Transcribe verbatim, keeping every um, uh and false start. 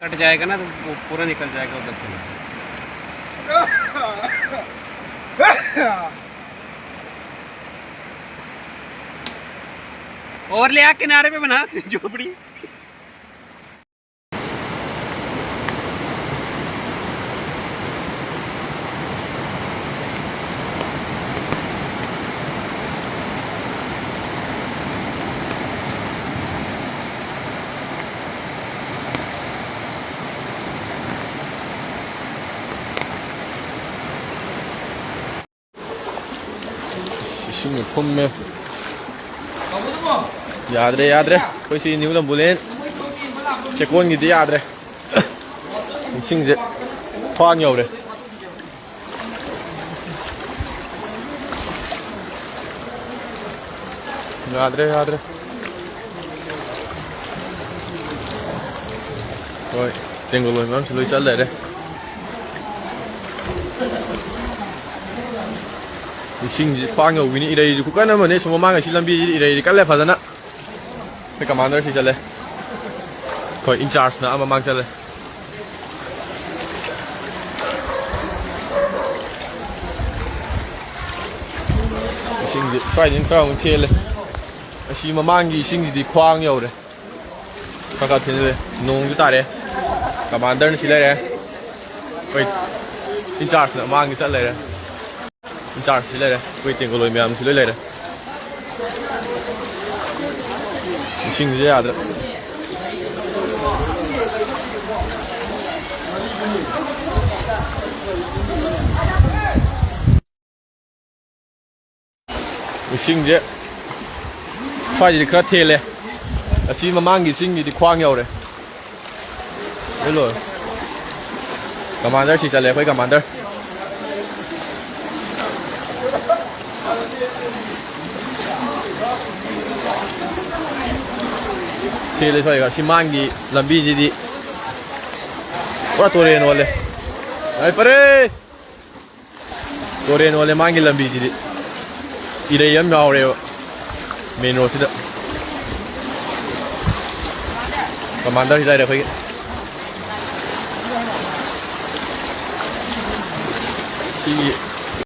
Cut जाएगा ना, तो वो पूरा निकल जाएगा उधर से। और ले आ किनारे पे बना झोपड़ी। ꯏꯁꯤꯡꯁꯦ ꯊꯨꯝꯃꯦ꯫ ꯌꯥꯗ꯭ꯔꯦ, ꯌꯥꯗ꯭ꯔꯦ꯫ ꯑꯩꯈꯣꯏ ꯁꯤ ꯅ꯭ꯌꯨ ꯂꯝꯕꯨꯂꯦꯟ ꯆꯦꯛꯀꯣꯟꯒꯤꯗꯤ ꯌꯥꯗ꯭ꯔꯦ꯫ ꯏꯁꯤꯡꯁꯦ ꯈ꯭ꯋꯥꯡ ꯌꯧꯔꯦ꯫ ꯌꯥꯗ꯭ꯔꯦ, ꯌꯥꯗ꯭ꯔꯦ꯫ ꯍꯣꯏ, ꯇꯦꯡꯒꯣꯠ ꯂꯣꯏꯕ ꯑꯃꯁꯨ ꯂꯣꯏ ꯆꯠ ꯂꯩꯔꯦ꯫ ꯏꯁꯤꯡꯁꯤ ꯈ꯭ꯋꯥꯡ ꯌꯧꯕꯤꯅꯤ, ꯏꯔꯩꯁꯨ ꯈꯨꯀꯟ ꯑꯃꯅꯤ꯫ ꯁꯣꯝ ꯃꯃꯥꯡ ꯑꯁꯤ ꯂꯝꯕꯤꯁꯤ ꯏꯔꯩꯗꯤ ꯀꯜꯂꯦ ꯐꯖꯅ꯫ ꯑꯩꯈꯣꯏ ꯀꯃꯥꯟꯗꯔꯁꯤ ꯆꯠꯂꯦ, ꯑꯩꯈꯣꯏ ꯏꯟꯆꯥꯔꯖꯅ ꯑꯃ ꯃꯃꯥꯡ ꯆꯠꯂꯦ꯫ ꯏꯁꯤꯡꯁꯤ ꯁ꯭ꯋꯥꯏꯗꯩ ꯈꯔ ꯑꯃꯨꯛ ꯊꯦꯜꯂꯦ꯫ ꯑꯁꯤ ꯃꯃꯥꯡꯒꯤ ꯏꯁꯤꯡꯁꯤꯗꯤ ꯈ꯭ꯋꯥꯡ ꯌꯧꯔꯦ꯫ ꯈꯔ ꯈꯔ ꯊꯤꯜꯂꯦ꯫ ꯅꯣꯡꯁꯨ ꯇꯥꯔꯦ꯫ ꯀꯃꯥꯟꯗꯔꯅ ꯁꯤ ꯂꯩꯔꯦ꯫ ꯑꯩꯈꯣꯏ ꯏꯟꯆꯥꯔꯖꯅ ꯃꯥꯡꯗ ꯆꯠ ꯂꯩꯔꯦ꯫ ꯏꯟꯆꯥꯔꯖ ꯁꯤ ꯂꯩꯔꯦ꯫ ꯑꯩꯈꯣꯏ ꯇꯦꯡꯒꯣꯂꯣꯏ ꯃꯌꯥꯝꯁꯤ ꯂꯣꯏ ꯂꯩꯔꯦ꯫ ꯏꯁꯤꯡꯁꯦ ꯌꯥꯗ꯭ꯔꯦ꯫ ꯏꯁꯤꯡꯁꯦ ꯁ꯭ꯋꯥꯏꯁꯤꯗꯤ ꯈꯔ ꯊꯦꯜꯂꯦ꯫ ꯑꯁꯤ ꯃꯃꯥꯡꯒꯤ ꯏꯁꯤꯡꯁꯤꯗꯤ ꯈ꯭ꯋꯥꯡ ꯌꯧꯔꯦ꯫ ꯂꯣꯏ ꯂꯣꯏꯔꯦ꯫ ꯀꯃꯥꯟꯗꯔ ꯁꯤ ꯆꯠꯂꯦ, ꯑꯩꯈꯣꯏ ꯀꯃꯥꯟꯗꯔ꯫ ꯊꯦꯜꯂꯦ ꯁ꯭ꯋꯥꯏꯒ꯫ ꯁꯤ ꯃꯥꯡꯒꯤ ꯂꯝꯕꯤꯁꯤꯗꯤ ꯄꯨꯔꯥ ꯇꯨꯔꯦꯟ ꯑꯣꯜꯂꯦ꯫ ꯌꯥꯏꯐꯔꯦ! ꯇꯨꯔꯦꯟ ꯑꯣꯜꯂꯦ ꯃꯥꯒꯤ ꯂꯝꯕꯤꯁꯤꯗꯤ꯫ ꯏꯔꯩ ꯑꯃ ꯌꯥꯎꯔꯦꯕ ꯃꯦꯟ ꯔꯣꯗꯁꯤꯗ꯫ ꯀꯃꯥꯟꯗꯔꯁꯤ ꯂꯩꯔꯦ ꯑꯩꯈꯣꯏꯒꯤ꯫ ꯁꯤꯒꯤ